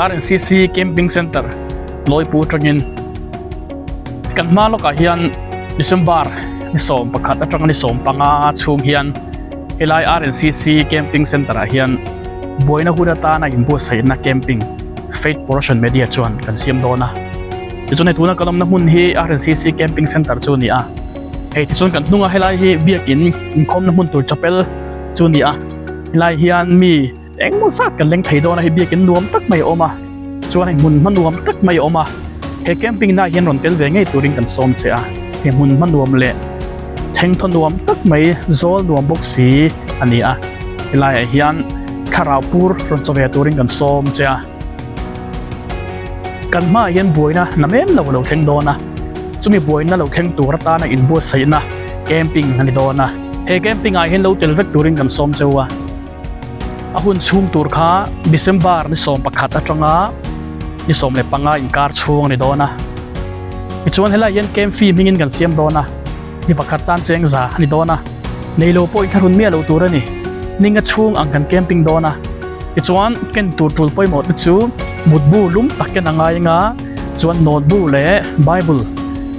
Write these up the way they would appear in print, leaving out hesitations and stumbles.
RNCC Camping Centre Lawipu atangin kan hma lawkah hian December ni 11 atanga ni 15 chhung hian helai RNCC Camping Centre ah hian buaina hun atana inbuatsaihna camping Faith Portion Media chuan kan siam dawn a. Tichuan hei tuna kan awmna hmun hi RNCC Camping Centre chu a ni a. Hei tichuan kan hnunga helai hi biakin inkhawmna hmun tur chapel chu a ni a. Helai hian mi engmaw zat kan leng thei dawn a, hei biakin nuam tak mai a awm a, chuan hei hmun hma nuam tak mai a awm a. He camping na hian rawn tel ve ngei turin kan sawm che a, he hmun hma nuam leh thengthaw nuam tak mai zawl nuam bawk si a ni a. Helaiah hian thlarau pur rawn chaw ve turin kan sawm che a. Kan hmaah hian buaina namen lo a lo thleng dawn a, chumi buaina lo thleng tur atana inbuatsaihna camping a ni dawn a. He camping ah hian lo tel vek turin kan sawm cheu a, a hun chhung tur kha December ni 11 atanga ni 15 inkar chhung a ni dawn a. Tichuan helaiah hian camp fee hmingin kan siam dawn a. Mi pakhat tan cheng za a ni dawn a, nei lo pawh inthlahrun miah lo tur a ni. Ninga chhung ang kan camping dawn a, tichuan ken tur tul pawimawh te chu mutbu lum tak ken a ngai anga chuan notebook leh bible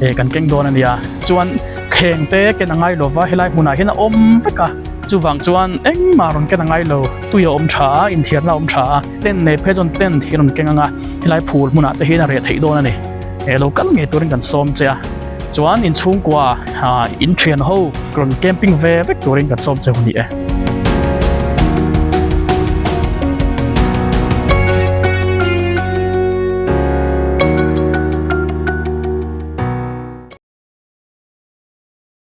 eh kan keng dawn a nia. Chuan thleng te ken a ngai lova helai hmunah hian a awm vek a, chuvang chuan engmah rawn ken a ngai lo, tui a awm tha a, inthiarna a awm tha a, tent nei phei chuan tent hi rawn keng anga helai phul hmunah te hian a reh theih dawn a ni. Eh lo kal ngei turin kan sawm che a. Chuan inchhungkua in thian ho rawn camping ve vek turin kan sawm cheu a ni e.